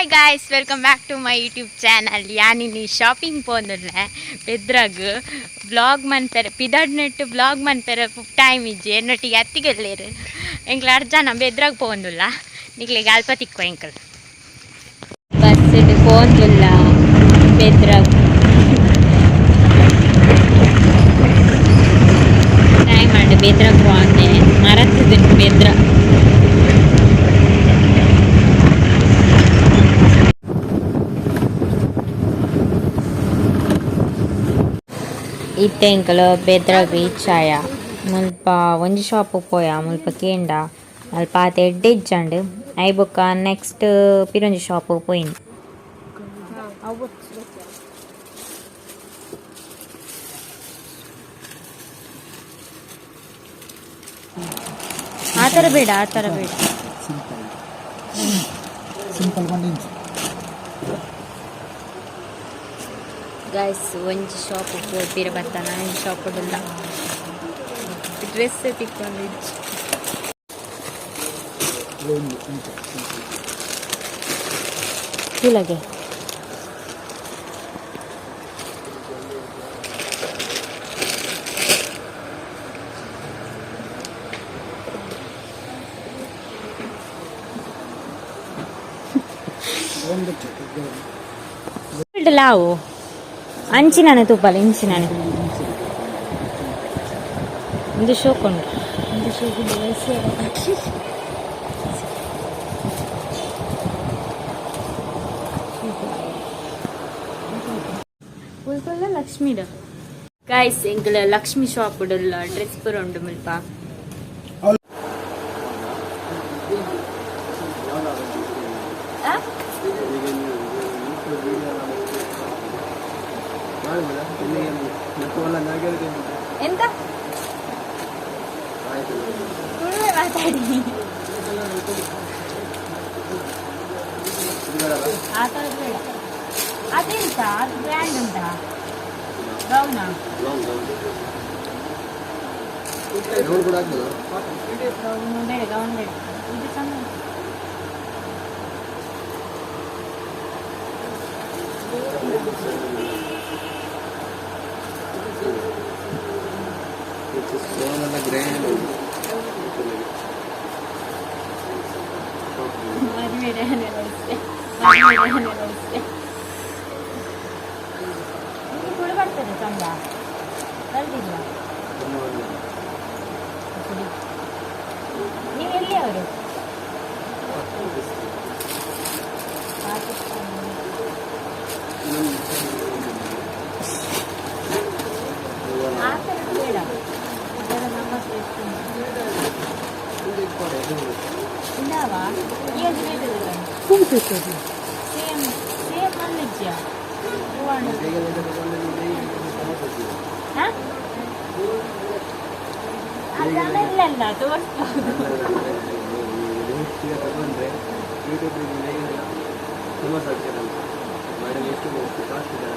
Hi guys, welcome back to my YouTube channel. ಯಾನಿನಿ shopping ಪೋಂದುಲ್ಲೆ ಬೆದ್ರಾಗ್. ವ್ಲಾಗ್ ಮನ್ಪೆರೆ ಪಿದಡ್ನೆಟ್ ವ್ಲಾಗ್ ಮನ್ಪೆರೆ ಟೈಮ್ ಇಜ್ಜಿ. ಎನ್ನೊಟ್ಟಿಗೆ ಅತ್ತಿಗೆಲ್ಲೇರು ಎಂಕ್ಲ ಅರ್ಜನ ಬೆದ್ರಾಗ್ ಪೋಂದುಲ್ಲ. ನಿಕ್ಲೆಗ್ ಅಲ್ಪ ತಿಕ್ಕುವ. ಎಂಕಲ್ ಬಸ್ ಪೋಂದುಲ್ಲ ಬೆದ್ರಾಗ್. ಟೈಮ್ ಆಂಡ್ ಬೆದ್ರಾಗ್ ಪೋಂದೆ ಮರತ್ತದ ಬೆದ್ರ. ಇತ್ತೆ ಎಂಕಲು ಬೆದ್ರ ರೀಚ್ ಆಯ. ಮುಲ್ಪ ಒಂಜಿ ಶಾಪ್ ಪೋಯ. ಮುಲ್ಪ ಕೇಂಡ, ಅಲ್ಪ ಆತೆ ಎಡ್ಡೆ ಇಜ್ಜಂಡ್. ಐಬೊಕ್ಕ ನೆಕ್ಸ್ಟ್ ಪಿರೊಂಜಿ ಶಾಪ್ ಪೋಯಿನಿ. ಆ ಥರ ಬೇಡ, ಆ ಥರ ಬೇಡ. ಸಿಂಪಲ್ ಸಿಂಪಲ್ ಬಂದು. ಗಾಯ್ಸ್, ಒಂಜಿ ಶಾಪ್ ಪೋಪಿರ ಬತ್ತಾನ. ಒಂಜಿ ಶಾಪ್ ಉಲ್ಲ, ಡ್ರೆಸ್ ತಿಕ್ಕೊಂಡು ಇಜ್ಜಿ. ಒಂದು ಸಿಂಪಲ್. ತೂಲಗೆ. ಒಂದು. ಲಾವು ಅಂಚಿನಾನೆ ತೂಪಲ, ಇಂಚಿನಾನೆ. ಒಂದು ಶೋಕ್ ಉಂಟು. ಒಂದು ಶೋಕು. ಮುಲ್ಪಲ್ಲ ಲಕ್ಷ್ಮೀಡ. ಗಾಯ್ಸ್, ಎಂಕಲ ಲಕ್ಷ್ಮಿ ಶಾಪ್ ಉಡಲ್ಲ. ಡ್ರೆಸ್ ಪೂರ ಉಂಡು ಮುಲ್ಪ. ಆ? ಎಂತ ತುಳುವೆ ಮಾತಾಡಿ. ಆ ಥರದ್ದು ಬೇಡ. ಅದೆಂತ ಅದು? ಬ್ರ್ಯಾಂಡ್ ಉಂಟಾ? ಗೌನಾ? ಗೌನ್ ಬೇಡ, ಗೌನ್ ಬೇಡ. ಇದು ಚಂದ ಉಂಟು. ಗ್ರ್ಯಾಂಡ್. ಮದುವೆ ಅಷ್ಟೇ, ಮದುವೆ ಅಷ್ಟೇ. ನಿಮಗೆ ತುಳು ಬರ್ತದೆ ಚಂದ? ಕಲ್ತಿದ್ಯಾ? ಕುಡಿ. ನೀವು ಎಲ್ಲಿಯವರು? ಪಾಕಿಸ್ತಾನ. ಆ ಥರದ್ದು ಬೇಡ. ಈ ಥರ ನಮ್ಮ ಹತ್ರ ಎಷ್ಟು ಉಂಟು? ಇಂದಾವಾ? ಈ ಒಂಜಿ ಬೇಕು. Same same ಮಲ್ಲಿಜ್ಜಾ? ಹೂವಾಣ. ಹಾ, ಅದೆಲ್ಲ ಇಲ್ಲ, ತೋರಿಸ್ಬೋದು. ತಗೊಂಡ್ರೆ ಯೂಟ್ಯೂಬ್ ಫೇಮಸ್ ಆಗ್ತೀರಲ್ಲ ಮೇಡಮ್. ಎಷ್ಟು ಕಾಸ್ಟ್ ಇದೆ?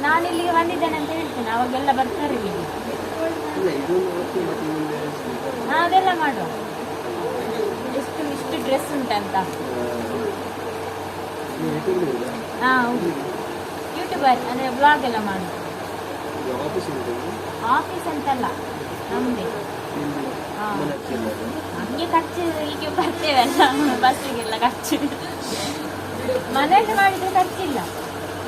ನಾನು ಇಲ್ಲಿಗೆ ಬಂದಿದ್ದೇನೆ ಅಂತ ಹೇಳ್ತೇನೆ. ಅವಾಗೆಲ್ಲ ಬರ್ತಾರೆ ಇಲ್ಲಿಗೆ. ಇಲ್ಲ, ಇದೊಂದು ಓಕೆ ಮತ್ತು ಇನ್ನೊಂದು. ಹಾ, ಅದೆಲ್ಲ ಮಾಡುವ. ಎಷ್ಟು ಇಷ್ಟು ಡ್ರೆಸ್ ಉಂಟಂತ. ನೀವು ಯೂಟ್ಯೂಬ್ ಇದೆ? ಹಾ, ಹೌದು, ಯೂಟ್ಯೂಬರ್. ಅಂದರೆ ವ್ಲಾಗ್ ಎಲ್ಲ ಮಾಡುದು. ಆಫೀಸ್ ಉಂಟು? ಆಫೀಸ್ ಅಂತಲ್ಲ, ನಮ್ಮದೇ. ಹಾ. ಮನೆ ಹತ್ತಿರ? ನಮಗೆ ಖರ್ಚು. ಹೀಗೆ ಬರ್ತೇವಲ್ಲ ಬಸ್ಸಿಗೆಲ್ಲ ಖರ್ಚು. ಮನೆಯಲ್ಲಿ ಮಾಡಿದ್ರೆ ಖರ್ಚಿಲ್ಲ.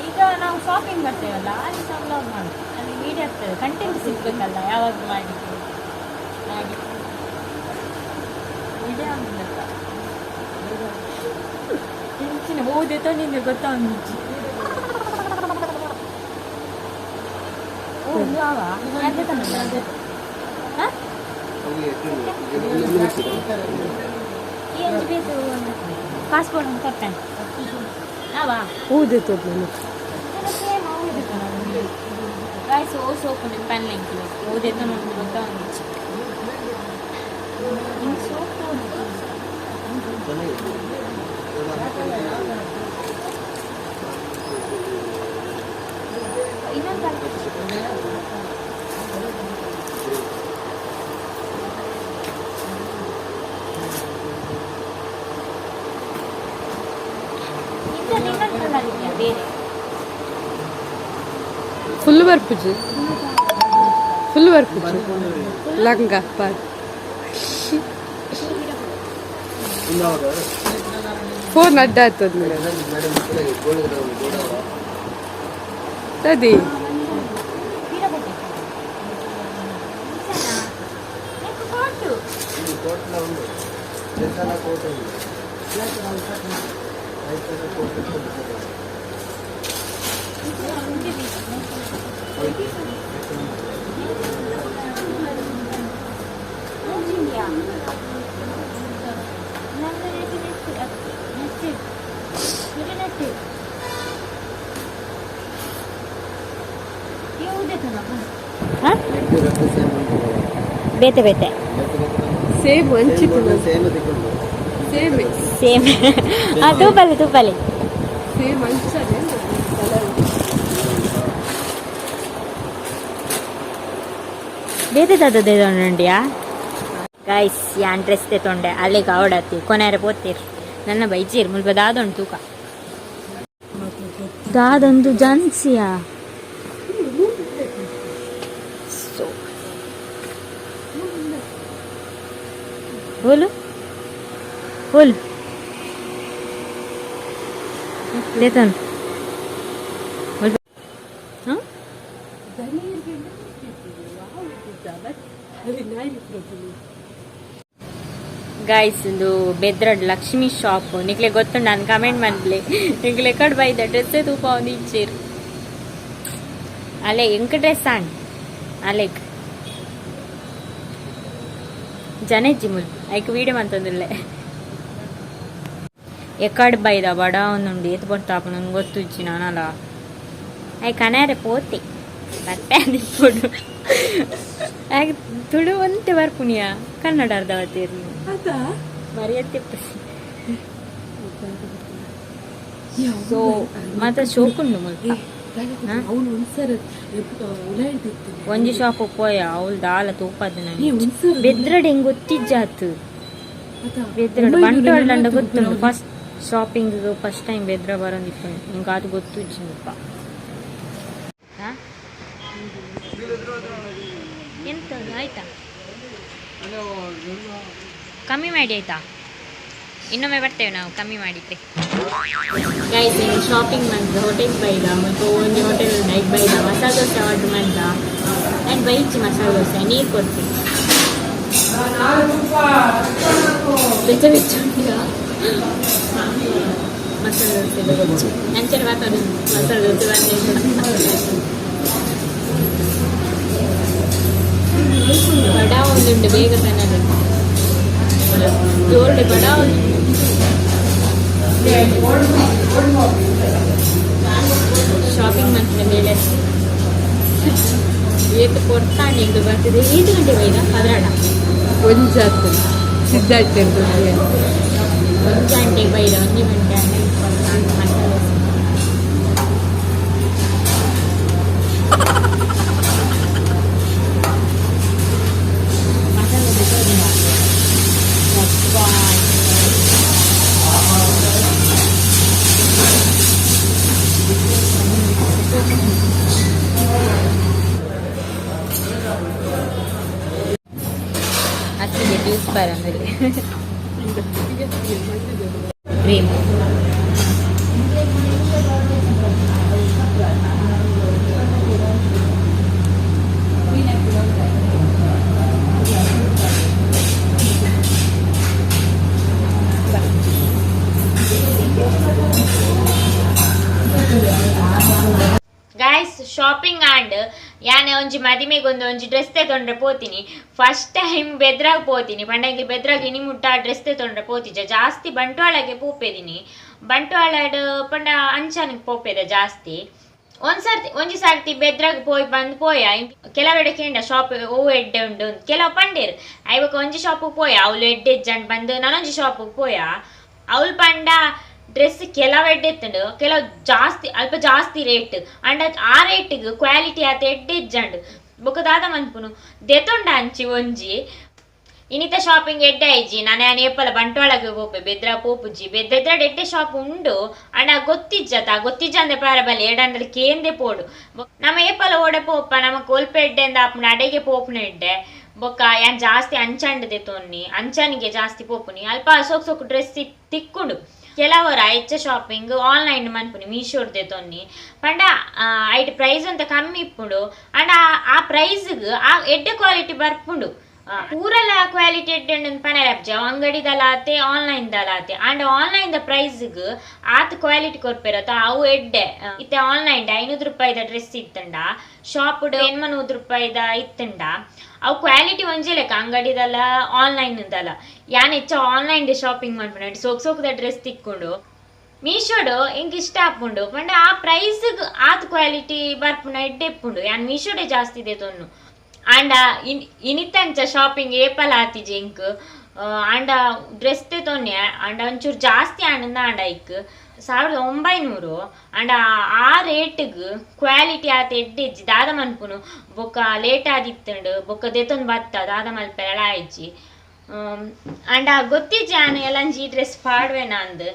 ಈಗ ನಾವು ಶಾಪಿಂಗ್ ಬರ್ತೇವಲ್ಲ, ಅಲ್ಲಿ ಸಹ ವ್ಲಾಗ್ ಮಾಡುದು. ಅಲ್ಲಿ ವಿಡಿಯೋ ಆಗ್ತದೆ, ಕಂಟೆಂಟ್ ಸಿಗ್ಬೇಕಲ್ಲ ಯಾವಾಗ ಮಾಡಿದ್ದು. ಹಾಗೆ ವಿಡಿಯೋ ಆಗ್ಬೇಕ. ಇಂಚಿನ ಹೋದೆ ನಿಂಗೆ ಗೊತ್ತಾಗುಜ್ಜಿ. ಓ, ಇದು ಅವ ಅದೇ ತಂದೆ. ಹಾ. ಅವು ಎಷ್ಟು? ಈ ಒಂಜಿ ಬೇಕು. ಪಾಸ್ಪೋರ್ಟ್ ಅಂತ ಕೊಟ್ಟೆ ಅವಾ. ಹೂದೆ. ಸೇಮ್ ಗಾಯ್ಸ್, ಓ ಸೋಪ್ ಪೆನ್ ಎಂಕ್ಲು ಓದೆತ್ತ ನೋಡು ಗೊತ್ತಾಗುಜ್ಜಿ. ಇನ್ನು ಸೋಪ್. ಚೆನ್ನಾಗಿದೆ. ಇನ್ನೊಂದು ಇಂಥದ್ದು. ಬೇರೆ ಫುಲ್ ಬರ್ಪುಜಿ ಫುಲ್ ಬರ್ಪುಜಿ ಲಂಗ ಪಾರ್ ಫೋನ್ ಅಡ್ಡ ಆಗ್ತದೆ ಮೇಡಮ್ ಗೋಲ್ಡ್ ಗೋಲ್ಡ್ ಅದೇ ಇದು ಕೋಟ್ಲ ಉಂಡು ಡ್ರೆಸ್ಸೆಲ್ಲ ಕೋಟ್ ಉಂಡು ಐತೆಲ್ಲ ಕೋಟ್ ಉಂಟು. ಎಡ್ಡು ರದ್ದು ಸೇಮ್ ಉಂಟು. ಬೇತೆ ಬೇತೆ ಬೇತೆ ಬೇತೆ ಸೇಮ್ ಹಂಚಿತು ಸೇಮ್ ದಿಕ್ಕು ಸೇಮ್ ಸೇಮ್ ತೂಪಲೆ ತೂಪಲೆ ಸೇಮ್ ಹಂಚದೆ ಬೇತೆ ದಾದ ಗೈಸ್ ಯಾನ್ ಡ್ರೆಸ್ ತೊಂಡೆ ಅಲ್ಲಿಗೆ ಅವಡತ್ತಿ ಕೊನೆಯರ ಪೋತೀರ್ ನನ್ನ ಬೈಚೀರ್ ಮುಲ್ಪ ದಾದೊಂಡು ತೂಕ ದಾದೊಂದು ಜನ್ಸಿಯಾ ಸೊ ಬೋಲು ಬೋಲು ದೇತನ್ ಹಾಂ ಗಾಯ್ಸ್ ಇಂದು ಬೆದ್ರಡ್ ಲಕ್ಷ್ಮಿ ಶಾಪ್ ನಿಕ್ಲೆ ಗೊತ್ತುಂಡು ನಾನು ಕಮೆಂಟ್ ಮಾಡ್ಲಿ ನಿಕ್ಲೆ ಕಡ್ ಬೈದ ಡ್ರೆಸ್ ತೂಪ ಒಂದು ಇಚ್ಚೀರ್ ಅಲೆ ಎಂಕ ಡ್ರೆಸ್ ಆಂಡ್ ಅಲೆಗ್ ಜನ ಜಿಮುಲ್ ಐಕ್ ವೀಡಿಯೋ ಮಂತೊಂದುಲ್ಲೆ ಎಕ್ಕಡ್ ಬೈದ ಬಡ ಒಂದುಂಡು ಏತ್ ಪೊರ್ತಾಪ ನಂಗೆ ಗೊತ್ತುಜ್ಜಿ ನಾನಲ್ಲ I ಕನಾರೆ ಪೋತೆ ಬರ್ಪೆ ಅಂದಿಪ್ಪುಡು ಆಗ ತುಳು ಒಂತೆ ಬರ್ಪುನಿಯ ಕನ್ನಡ ಅರ್ಧವತಿರ್ಲಿ ಮರ್ಯಾದೆ ಸೊ ಮಾತ್ರ ಶೋಕುಂಡು ಮುಲ್ಪ ಅವನು ಒಂದ್ಸರ ಉಲಾಯ್ದಿತ್ತು ಒಂಜಿ ಶಾಪ್ ಪೋಯ ಅವಳು ದಾಲ ತೂಪದ ಏ ಒಂದ್ಸರ ಬೆದ್ರಡ್ ಹೆಂಗ್ ಗೊತ್ತಿಜ್ಜಾತು ಬೆದ್ರಡ್ Bantwal ಗೊತ್ತುಂಡು first shopping first time Bedra ಬರೋದಿತ್ತು ಹಿಂಗೆ ಅದು ಗೊತ್ತುಜ್ಜಿನಪ್ಪ ಎಂತ ಆಯ್ತಾ ಕಮ್ಮಿ ಮಾಡಿ ಆಯ್ತಾ ಇನ್ನೊಮ್ಮೆ ಬರ್ತೇವೆ ನಾವು ಕಮ್ಮಿ ಮಾಡಿದ್ರೆ ಗೈಸ್ ಶಾಪಿಂಗ್ ಮಂತ್ ಹೋಟೆಲ್ ಬೈದ ಮತ್ತು ಒಂದು ಹೋಟೆಲ್ ನೈಟ್ ಬೈದ ಮಸಾಲೆ ದೋಸೆ ಆರ್ಡರ್ ಮಾಡ್ದ ಆ್ಯಂಡ್ ಬೈಚಿ ಮಸಾಲೆ ದೋಸೆ ನೀರು ಕೊಡ್ತೀನಿ ಬೆಚ್ಚ ಬೆಚ್ಚ ಉಂಟಾ? ಮಸಾಲೆ ದೋಸೆ ಅಂಚನೆ ಮಾತಾಡೋದು ಮಸಾಲೆ ದೋಸೆ ಬಂದಿಲ್ಲ ಬಡ ಒಂದುಂಟು ಬೇಗ ತನ್ನದು ಜೋರ್ಡೆ ಬಡ ಒಂದು ಶಾಪಿಂಗ್ ಮಂತ್ನ ಮೇಲೆ ಏತು ಕೊಡ್ತಾನೆ ಇದು ಬರ್ತಿದೆ ಏಳು ಗಂಟೆ ಬೈದ ಪದರಾಡ ಒಂಜಾತು ಸಿದ್ಧಾರ್ಥ ಒಂದು ಗಂಟೆಗೆ ಬೈದ ಒಂದು ಗಂಟೆ ಹನ್ನೆರಡು ಕೊಡ್ತಾನೆ ಮಸಾಲೆ ದೋಸೆ. ಮಸಾಲೆ ದೋಸೆ ಇಲ್ಲ. ಅಬ್ಬಾ. ಅತ್ತಿಗೆ ಜ್ಯೂಸ್ ಬರಂದಲ್ಲಿ ಕ್ರೀಮ್ ಗೈಸ್ ಶಾಪಿಂಗ್ ಆಂಡ್ ಯಾನೆ ಒಂಜಿ ಮದಿಮೆಗೊಂದು ಒಂಜಿ ಡ್ರೆಸ್ ತೊಂಡ್ರೆ ಪೋತೀನಿ ಫಸ್ಟ್ ಟೈಮ್ ಬೆದ್ರಾಗ್ ಪೋತೀನಿ ಪಂಡಂಗಿ ಬೆದ್ರಾಗ್ ಇನಿ ಮುಟ್ಟ ಡ್ರೆಸ್ ತೊಂಡ್ರೆ ಪೋತಿಜ ಜಾಸ್ತಿ ಬಂಟ್ವಾಳಗೆ ಪೋಪೆದಿನಿ ಬಂಟ್ವಾಳಡ್ ಪಂಡ ಅಂಚನಿಗೆ ಪೋಪೆದ ಜಾಸ್ತಿ ಒಂದ್ಸರ್ತಿ ಒಂಜಿ ಸರ್ತಿ ಬೆದ್ರಾಗ್ ಪೋಯ್ ಬಂದ್ ಪೋಯ ಕೆಲವೆಡೆ ಕೇಂಡ ಶಾಪ್ ಓ ಎಡ್ಡೆ ಉಂಡು ಅಂದ್. ಕೆಲವು ಪಂಡೇರು ಐವಕ್ ಒಂಜಿ ಶಾಪಿಗೆ ಪೋಯ ಅವ್ಲು ಎಡ್ಡೆ ಜಂಡ್ ಬಂದು ನಾನೊಂಜಿ ಶಾಪಿಗೆ ಪೋಯ ಅವ್ಲು ಪಂಡ ಡ್ರೆಸ್ ಕೆಲವು ಎಡ್ಡೆ ಇತ್ತುಂಡು ಕೆಲವು ಜಾಸ್ತಿ ಅಲ್ಪ ಜಾಸ್ತಿ ರೇಟ್ ಅಂಡ್ ಆ ರೇಟಿಗೆ ಕ್ವಾಲಿಟಿ ಆತ ಎಡ್ಡೆ ಇಜ್ಜಂಡು ಬೊಕ್ಕ ದಾದ ಮನ್ಪುನು ದೆತೊಂಡ ಅಂಚಿ ಒಂಜಿ ಇನಿತ ಶಾಪಿಂಗ್ ಎಡ್ಡೆ ಆಯ್ಜಿ. ನಾನು ಯಾನ್ ಏಪಲ ಬಂಟ್ವಾಳಗ್ ಪೋಪೆ, ಬೆದ್ರ ಪೋಪುಜಿ. ಬೆದ್ರಡ್ ಎಡ್ಡೆ ಶಾಪ್ ಉಂಡು, ಅಂಡ ಗೊತ್ತಿಜ್ಜತ, ಗೊತ್ತಿಜ್ಜಂದೆ ಪಾರ ಬಲ್ಲಿ ಏಡಂಡಲ ಕೇಂದೆ ಪೋಡು. ನಮ್ಮ ಏಪಲ ಓಡೆ ಪೋಪ, ನಮ್ಮ ಕೋಲ್ಪೆ ಎಡ್ಡೆ ಅಂದ ಆಪುಂಡು, ಅಡೆಗೆ ಪೋಪುನ ಎಡ್ಡೆ. ಬೊಕ್ಕ ಯಾನ್ ಜಾಸ್ತಿ ಅಂಚಂಡದೆ ತೊನ್ನಿ, ಅಂಚನಿಗೆ ಜಾಸ್ತಿ ಪೋಪುನಿ. ಅಲ್ಪ ಸೋಕ್ ಸೋಕ್ ಡ್ರೆಸ್ ತಿಕ್ಕುಂಡು. ಕೆಲವರ ಹೆಚ್ಚ ಶಾಪಿಂಗ್ ಆನ್ಲೈನ್ ಮನ್ಪುನಿ, ಮೀಶೋಡ್ದೆ ತೊನ್ನಿ. ಪಂಡ ಐಟ್ ಪ್ರೈಸ್ ಅಂತ ಕಮ್ಮಿ ಇಪ್ಪುಂಡು, ಅಂಡ ಆ ಪ್ರೈಸ್ಗ್ ಆ ಎಡ್ಡೆ ಕ್ವಾಲಿಟಿ ಬರ್ಪುಂಡು. ಪೂರಲ ಕ್ವಾಲಿಟಿ ಎಡ್ಡೆ ಉಂಡು ಪನರೆ ಆಪುಜಿ. ಅವು ಅಂಗಡಿದಲಾತೆ ಆನ್ಲೈನ್ ದಲಾತೆ, ಅಂಡ ಆನ್ಲೈನ್ ದ ಪ್ರೈಸ್ಗ್ ಆತ್ ಕ್ವಾಲಿಟಿ ಕೊರ್ಪೆರತ, ಅವು ಎಡ್ಡೆ. ಇತ್ತೆ ಆನ್ಲೈನ್ 500 ರೂಪಾಯಿದ ಡ್ರೆಸ್ ಇತ್ತಂಡ, ಶಾಪ್ 800 ರೂಪಾಯಿದ ಇತ್ತಂಡ, ಅವು ಕ್ವಾಲಿಟಿ ಒಂಜೇ ಲೆಕ್ಕ ಅಂಗಡಿದಲ್ಲ ಆನ್ಲೈನ್ ದಲ್ಲ. ಯಾನ್ ಹೆಚ್ಚ ಆನ್ಲೈನ್ ಶಾಪಿಂಗ್ ಮನ್ಪುನ, ಸೋಕ್ ಸೋಕ್ದ ಡ್ರೆಸ್ ತಿಕ್ಕೊಂಡು. ಮೀಶೋಡು ಎಂಕ್ ಇಷ್ಟ ಆಪುಂಡು, ಪಂಡ ಆ ಪ್ರೈಸ್ಗ್ ಆತ್ ಕ್ವಾಲಿಟಿ ಬರ್ಪುನ ಎಡ್ಡೆ ಇಪ್ಪುಂಡು. ಯಾನ್ ಮೀಶೋಡೆ ಜಾಸ್ತಿ ಇದೆ ತೊನ್ನು. ಆಂಡ ಇನಿತಂಚ ಶಾಪಿಂಗ್ ಏಪಲ ಆತಿಜಿ ಎಂಕ್. ಆಂಡ ಡ್ರೆಸ್ ತೊನ್ನೆ, ಆಂಡ ಒಂಚೂರು ಜಾಸ್ತಿ ಆಂಡ, ಆಂಡ ಐಕ್ 1900. ಆಂಡ ಆ ರೇಟ್ಗ್ ಕ್ವಾಲಿಟಿ ಆತ ಎಡ್ಡೆ ಇಜ್ಜಿ. ದಾದ ಮನ್ಪುನು, ಬೊಕ್ಕ ಲೇಟ್ ಆದಿತ್ತುಂಡು, ಬೊಕ್ಕ ದೆತೊಂದು ಬತ್ತ ದಾದ ಮಲ್ಪೆರಲ ಆಯ್ಜಿ. ಆಂಡ ಗೊತ್ತಿಜ್ಜಿ ಆನ್ ಎಲ್ಲಂಜಿ ಡ್ರೆಸ್ ಪಾಡ್ವೆನ ಅಂದ್.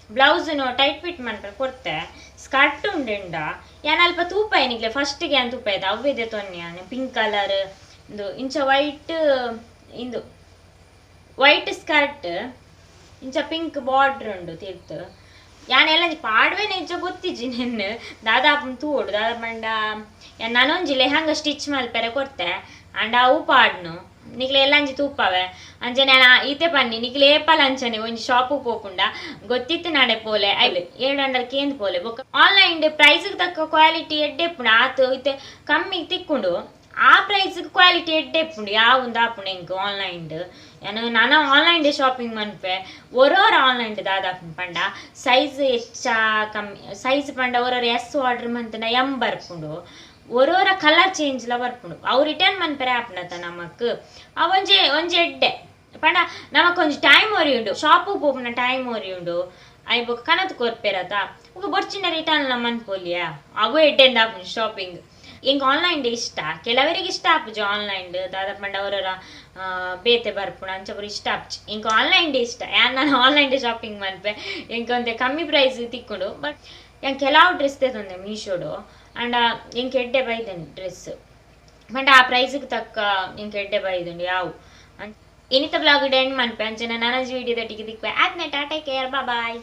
ಬ್ಲೌಸ್ನು ಟೈಟ್ ಫಿಟ್ ಮನ್ಪರೆ ಕೊರ್ತೆ, ಸ್ಕರ್ಟ್ ಉಂಡುಂಡ. ಯಾನ್ ಅಲ್ಪ ತೂಪಾಯ ನಿಕ್ಲೆ ಫಸ್ಟ್ಗೆ ಯಾನ್ ತೂಪಾಯ್ದ ಅವ್ವೇದೆ ತೊನ್ನೆ ಯಾನ್. ಪಿಂಕ್ ಕಲರ್ ಇಂದು ಇಂಚ ವೈಟ್, ಇಂದು ವೈಟ್ ಸ್ಕರ್ಟ್, ಇಂಚ ಪಿಂಕ್ ಬಾರ್ಡರ್ ಉಂಡು ತಿರ್ತು. ಯಾನ್ ಎಲ್ಲ ಪಾಡ್ವೆನ ಇಜ್ಜ ಗೊತ್ತಿಜ್ಜಿ ನೆನ್ನೆ. ದಾದಾಪುನ್ ತೂವೊಡು ದಾದ ಪಂಡ, ಯಾನ್ ನನೊಂಜಿ ಲೆಹಂಗ ಸ್ಟಿಚ್ ಮಲ್ಪೆರೆ ಕೊರ್ತೆ, ಅಂಡ ಅವು ಪಾಡ್ನು ನಿಕ್ಲೆ ಎಲ್ಲಂಜಿ ತೂಪಾವೆ. ಅಂಚನೆ ಯಾನ್ ಈತೆ ಪನ್ನಿ, ನಿಕ್ಲೆ ಏಪಲ ಅಂಚನೆ ಒಂಜಿ ಶಾಪು ಪೋಪುಂಡ ಗೊತ್ತಿತ್ತು ನಾಡೆ ಪೋಲೆ, ಐಲ್ ಏಳು ಕೇಂದ್ ಪೋಲೆ. ಬೊಕ್ಕ ಆನ್ಲೈನ್ ಪ್ರೈಸ್ ತಕ್ಕ ಕ್ವಾಲಿಟಿ ಎಡ್ಡೆ ಇಪ್ಪುಂಡು. ಆತು ಇತ್ತೆ ಕಮ್ಮಿ ತಿಕ್ಕುಂಡು, ಆ ಪ್ರೈಸ್ ಕ್ವಾಲಿಟಿ ಎಡ್ಡೆ ಇಪ್ಪುಂಡು. ಯಾವುಂದು ಆಪುಂಡು ಎಂಕ್ ಆನ್ಲೈನ್. ಯಾನ್ ನನ ಆನ್ಲೈನ್ ಶಾಪಿಂಗ್ ಮನ್ಪೆ. ಒರೋರ ಆನ್ಲೈನ್ ದಾದಾಪುಂಡು ಪಂಡ ಸೈಜ್ ಹೆಚ್ಚ ಕಮ್ಮಿ ಸೈಜ್ ಪಂಡ, ಒರೋರ ಎಸ್ ಆರ್ಡರ್ ಮಂತಂಡ ಎಂ ಬರ್ಪುಂಡು, ಒರೋರ ಕಲರ್ ಚೇಂಜ್ಲ ಬರ್ಪುಂಡು. ಅವು ರಿಟರ್ನ್ ಮನ್ಪೆರೆ ಆಪುಂಡತ ನಮಕ್. ಅವು ಒಂಜಿ ಒಂಜಿ ಎಡ್ಡೆ ಪಂಡ ನಮಕ್ ಒಂಜಿ ಟೈಮ್ ಒರಿಯುಂಡು, ಶಾಪು ಪೋಪುನ ಟೈಮ್ ಒರಿಯುಂಡು. I ಬೊಕ್ಕ ಕನತ್ ಕೊರ್ಪೆರತ, ಬೊಕ್ಕ ಬೊರ್ಚಿನ ರಿಟರ್ನ್ ಲ ಮನ್ಪೊಲಿಯ. ಅವು ಎಡ್ಡೆಂದ ಆಪುಂಡು ಶಾಪಿಂಗ್. ಎಂಕ್ ಆನ್ಲೈನ್ ಇಷ್ಟ, ಕೆಲವರಿಗೆ ಇಷ್ಟ ಆಪುಜಿ ಆನ್ಲೈನ್. ದಾದ ಪಂಡ ಅವರ ಬೇತೆ ಬರ್ಪುಂಡು, ಅಂಚ ಪೂರ ಇಷ್ಟ ಆಪುಜಿ. ಎಂಕ್ ಆನ್ಲೈನ್ ಇಷ್ಟ. ಯಾನ್ ನಾನು ಆನ್ಲೈನ್ ಶಾಪಿಂಗ್ ಮನ್ಪೆ, ಎಂಕ್ ಒಂತೆ ಕಮ್ಮಿ ಪ್ರೈಸ್ ತಿಕ್ಕುಂಡು. ಬಟ್ ಯಾನ್ ಕೆಲವು ಡ್ರೆಸ್ ತೇತೊಂದೆ ಮೀಶೋಡು, ಅಂಡ ಎಂಕ್ ಎಡ್ಡೆ ಬೈದುಂಡು ಡ್ರೆಸ್. ಪಂಡ ಆ ಪ್ರೈಸ್ಗ್ ತಕ್ಕ ಎಂಕ್ ಎಡ್ಡೆ ಬೈದುಂಡು ಯಾವು. ಇನಿತ ಬ್ಲಾಗ್ ಎಂಡ್ ಮನ್ಪೆ. ಅಂಚನೆ ನನೊಂಜಿ ವಿಡಿಯೋದೊಟ್ಟಿಗೆ ತಿಕ್ಕುವೆ. ಆತ್ನೆ, ಟಾಟಾ, ಕೇರ್, ಬಾಯ್.